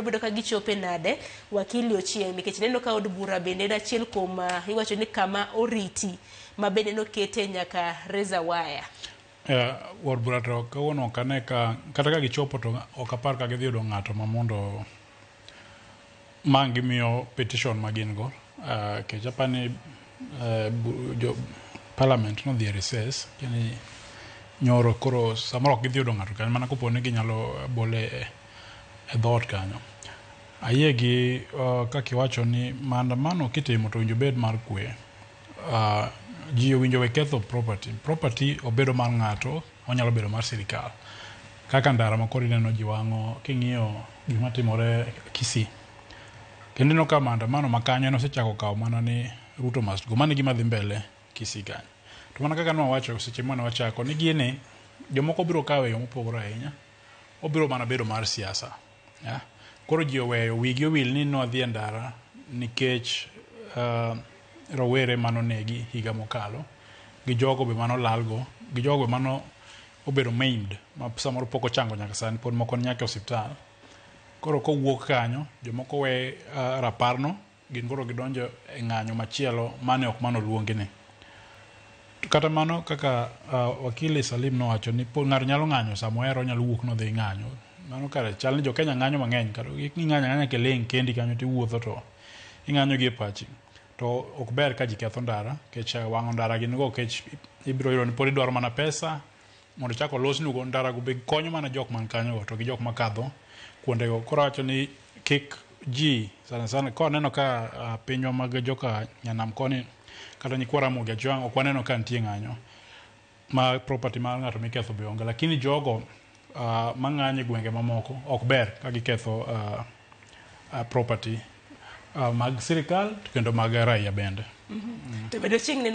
Bedo ka gichope nade wakili Ochieng nikech neno ka od bura bende en achiel kuom iwacho ni kama oriti ma bende nokete nyaka razor wire. Od bura to kawuono ok ane ka kata ka gichopo to ok apar ka gidhi yudo ng'ato ma mondo ma gimiyo petition ma gin go kech apani jo parliament nodhi e recess yani nyoro koro samoro ok gidhi yudo ng'ato kanyo mana kopo ni ginyalo bole e dhoot kanyo. Ayie gi kaka iwacho ni maandamano kitimo to owinjo obed mar kwe. Ji owinjo we ketho property. Property obedo mar ng'ato, onyalo bedo mar sirikal. Kaka ndara ma koro ineno ji wang'o, king'iyo gima timore Kisii. Kendo ineno ka maandamano ma kanyo en osechako kawo mana ni Ruto must go. Mano e gima dhi mbele Kisii kanyo. To mana kaka nwawacho seche mane wachako ni gini jomoko biro kawo e yo mopogore ahinya. Obiro mana bedo mar siasa. Yeah? Koro ji oweyo wigi owil ni nwadhi e ndara nikech rowere manonegi higa mokalo gi jogo be manolalgo gi jogo be mano obedo maimed ma samoro pok ochango nyaka sani pod moko ni nyaka e osiptal. Koro kowuok kanyo jomoko we raparno gin koro gidonjo e ng'anyo machielo mane ok mano luongi ni. To kata mano kaka wakili Salim nowacho ni ng'ato nyalo ng'anyo sama ohero onyalo wuok nodhi ng'anyo. Mano kare chal ni jo Kenya ng'anyo mang'eny kata ing'anyo ang'anya kiling' kendi kanyo tiwuotho to ing'anyo gi e pachi. To ok ber ka ji ketho ndara nikech wang'o ndara gin go nikech ibiro yudo ni pod idwaro mana pesa mondo chak olosnigo ndara go be konyo mana jok man kanyo go to gi jok makadho kuondego. Koro awacho ni kik ji sana sana ka waneno ka pinywa mag joka nyanam koni kata nyikwa Ramogi Ajwang' ok waneno ka nitie ng'anyo ma property mar ng'ato miketho be onge lakini jogo mang'anyo e gwenge mamoko ok ber ka giketho property mag sirikal to kendo mag raia bende. To bende Ochieng neno